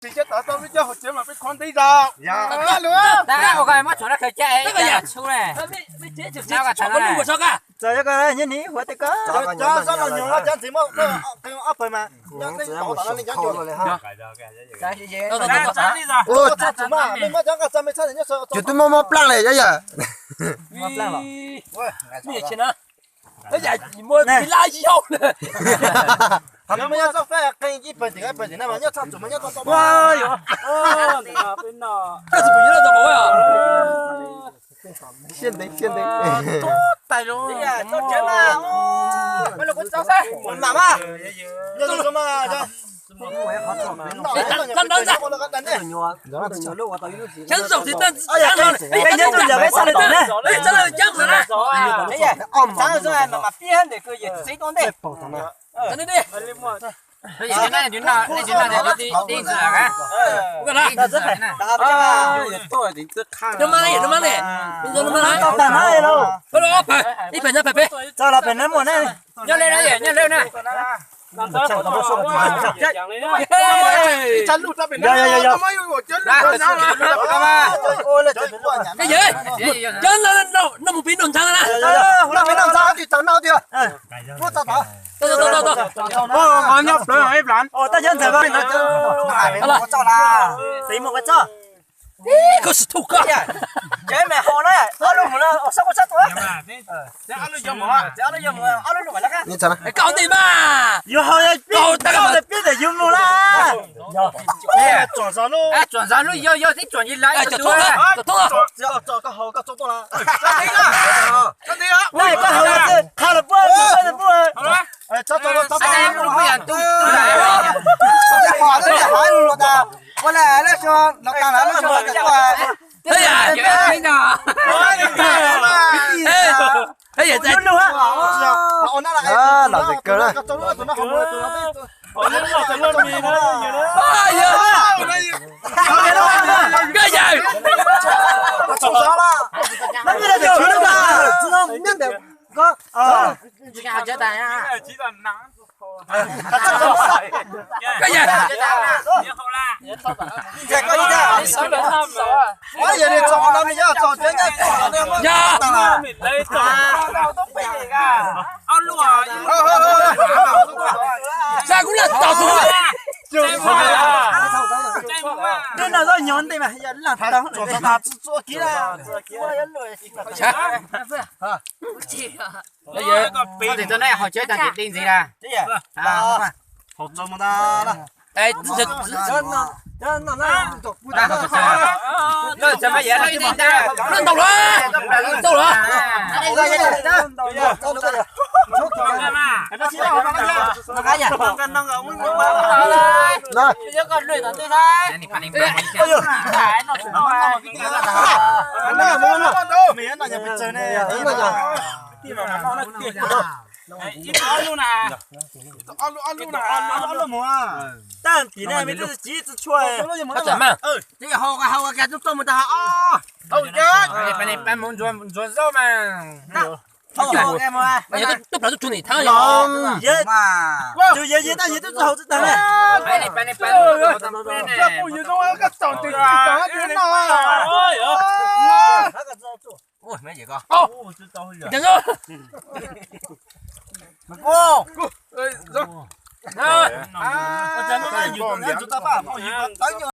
Tsis cab tod tau peb cov hauv tsev mas peb khuav ntev zog. Tab ua koj muab tshuav no khaws caj es ib yam txhub ne. Txawm yog koj nyob ni huav tej ko. Cov sab los nyuag cov ntxiv muab ob pawg mas. Ua txhaj txum mas, mej muab cov nqaj txa me txhab nyob sawv. Tus twb muab mob plaj li yom. Yam muab lab yau na. Qee ib pawg tim, ib pawg tim na mas nyob txhaj txum mas nyob tau tau. Siab ntev siab ntev. Tais los. Mam mas. Nyob txhaj txum mas. Sawv ntxov tiv tag, nyob txhaj li tag na, txhaj li cab ntawm na. Mas mas pib ntawm kwv yawm txiv tau ntej. Tib ntxwv, ib ntxwv, ib ntxwv, ib pawg nyob pawg peb. Nyob le na, nyob le na. Cov no mus pib noj ntxhab na. Noj ntxhab tsis tau noj tiag. Nyob plawv ib plawv. Koj sim thuj koj. Tsev me hau na, ob lub mus na, sab koj sab tua. Koj ntej mas. Yuav hau pib tag pib tawm yus mus na. Tsuam zog lub yau yau tib tsuam yig lawv. Koj hau qha los puaj puaj. Los kawg na. Sa kuv lam tau tus. Tej no zoj nyob ntev mas yog lam tau. Tim txog na, hauv tsev tag tim ti ntxiv na. Ntau los, ntau los. Ib ob lub na. Ib ob lub na. Tab tim ne me twb tsiv tsis tshua. Twb yog hau hau ka tub tub mus tag os. Pab mus ntsuas zaub mas. Tub plaws tub tshua nim thab yog. Tus yawg yawg tab yawg twb tsis hau tsis tag ne.